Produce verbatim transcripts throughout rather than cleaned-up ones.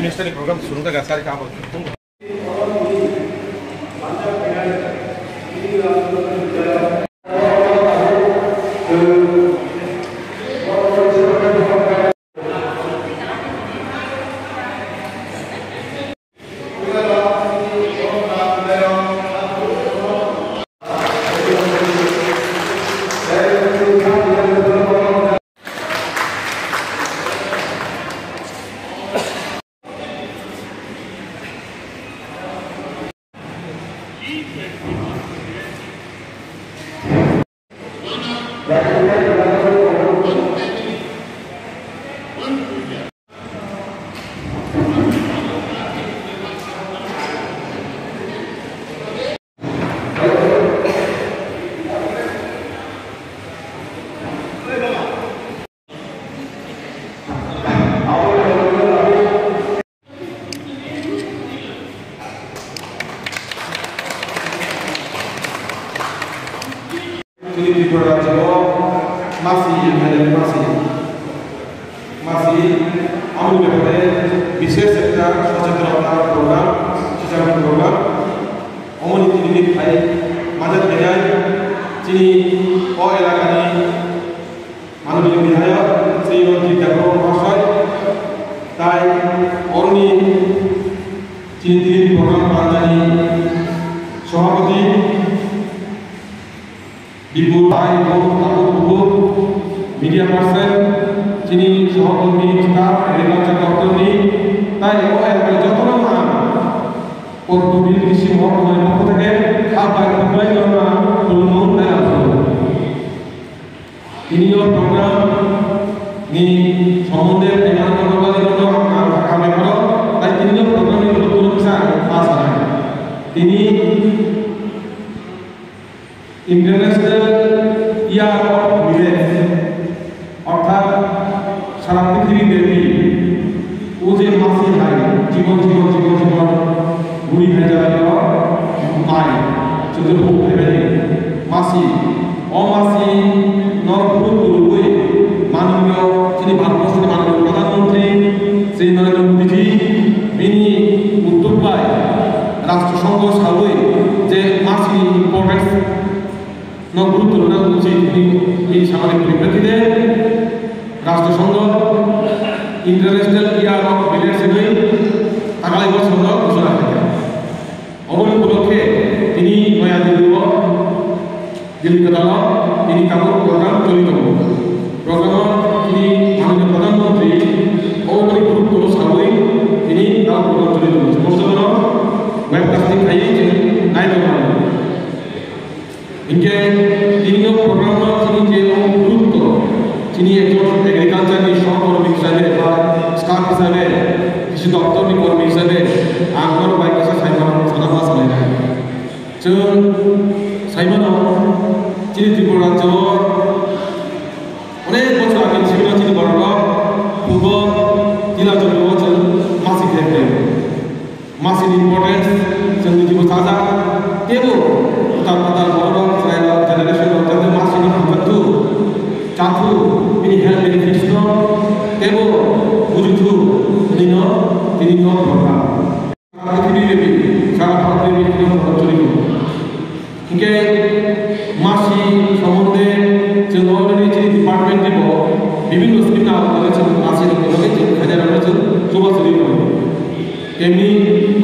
Minister ni program sunung da gasari ka abo. Chini Tripura rajyo o masi, masi, masi, amoni bepare bishesh ekta sochetonata program, sichakmung program, omoni tini phai majak khainai chini o elakani Mananiya Bidhayok, Sri Ranjit Debbarma Mahasai, tai oroni chini tini program panjani Sohapati, Bipul Bhai, Bipul Thakur, Bipul media person, chini sohokkormi, staff, agriculture doptor ni, tai o elakar jotono ang Portubil Kisi Mohokma ni pokho theke kha bai khublai no ang khulumung tei ang khulumung. Tini o program ni somonde phaimani bagwi no ang kha kha beparo, tai tini o program ni ulo ulo kisa ang kha sanai. Tini International Year of Millet, orthat sara prithibi bepi o je masi hai jibon, jibon, jibon, jibon guri hai jagao mai chwngno phung phaimani masi, o masi no gurutto rwui manwio chini Bharatborsoni manwio Pradhan Mantri Shri Narendra Modi ji bini uddog bai Rashtra Sangho saui je masini importance no gurutto rwna uchit hwnwi bini samani poriprechite Rashtra Sangho International Year of Millets hwnwi takalai bosongno ghosona khaikha. Oboni upolokhe tini Noya Delhi-o, Delhi kwtal-o tini tabuk program choli tongo. Program-o tini Mananiya Pradhan Mantri oboni gurutto saui tini tabuk program choli tongo. Jotono webcasting khaiwi chwng nai tongmani. Hinkhe tini o program-o chini je o gurutto, chini ekjon agriculture-ni sohkormi hisabe ba staff hisabe, kisi doptor-ni kormi hisabe, ang norok bai kisa saimano sana ma salainai. Chwng saimano chini Tripura rajyo-o onek bochor age chini borok purbo jila joni-o chwng masing khe phaio. Masini importance chwng niji bo sajak, tebo utal patal borok chwrairok generation rok jate masino hamjaktu, chakhu, bini health benefits no tebo bujuthu, nino tini no program. Sara prithibi bepi, sara Bharat bepi tini no program choli tongo. Hinkhe masi somonde chwng already chini department ni bo bibinno scheme ni aotale chwng masi rokni bagwi chwng khaina rokno chwng chubachu rwi tongo. Temni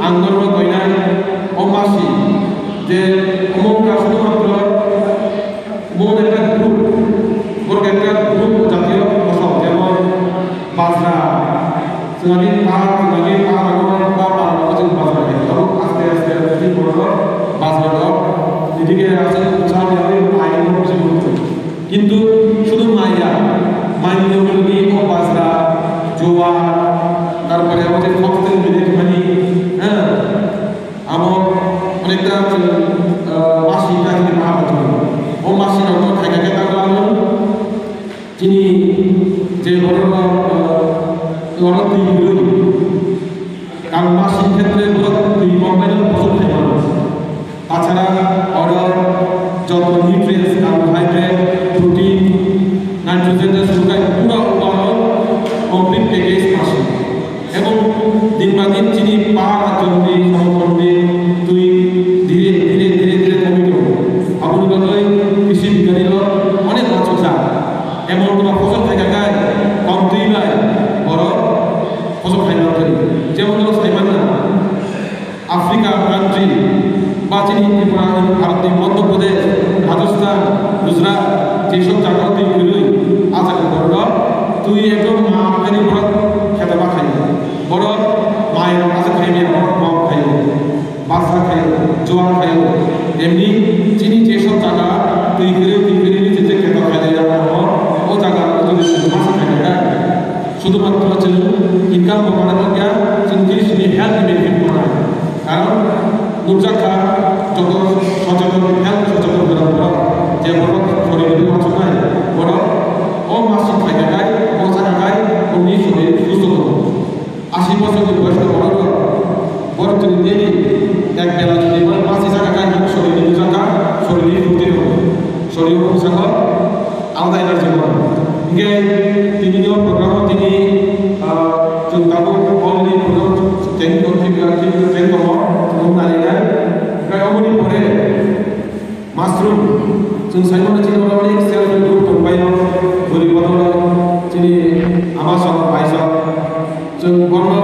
ang norokno koinai o masi je omo wngkha sudhumatro omo ekta group, borok ekta group jatiyo mosok jemon bajra, chwngni par, chwngni par, par, par, par, chwng bajra khe. Tabuk aste, aste, aste, chwng borok bajra rok. Edige aswk chal yagwi mai no chwng. Kintu sudhu mai ya, mai ni loge loge o bajra, jowar, tarpore abo je foxtail millet mani, ha, abo onekta chwng, ah, masi ta hini ma abo. O masi rok no khaina khe ta Chini je borok rok, eh, borok twi kwrwi, kangma sing khetre borok twi kok bai no bosong thai mano. Tachara oro joto nutrients, carbohydrate, protein, nitrogen je sukai pura overall complete package masi. Ebong din Africa country, ba chini Tripura, Bharatni Madhya Pradesh, Rajasthan, Gujarat, jesob jaga twi kwrwi, a jaga borok twi ekdom ma khaini borok kheto ma khaio. Borok mai rok asa khaimya borok gom khaio, barsa khaio, juar khaio. Emni chini jesob jaga twi kwrwi twi kwrwi ni je kheto khainai jaga o, o jaga o twi masa khainai. Sudhumatro chwng income bo manai nukya, chwng tini chini health ni benefit bo manai. Karon nukjak kha, joto socheton, health socheton gwnang borok, je borok sorir ni uansuknai, borok o masuk khaikha khai, o chakha khai, boni sorir susto tongo. Asi bosor ni boyos ni borok rok, borok chwng daily ek bela jodi borok masi chakha khai, sorir ni nukjak kha, sorir ni purti tongo, sorir o bwskango. Alda energy mo. Hingke tini o program o tini, ah, chwng tabuk already program teng tong, teng tong, teng tongo, chwng nari nai. Hingke oboni pore mushroom, chwng sai mano chini oro self help group tong bai o, guri bono chini ama sok, bai sok. Chwng bono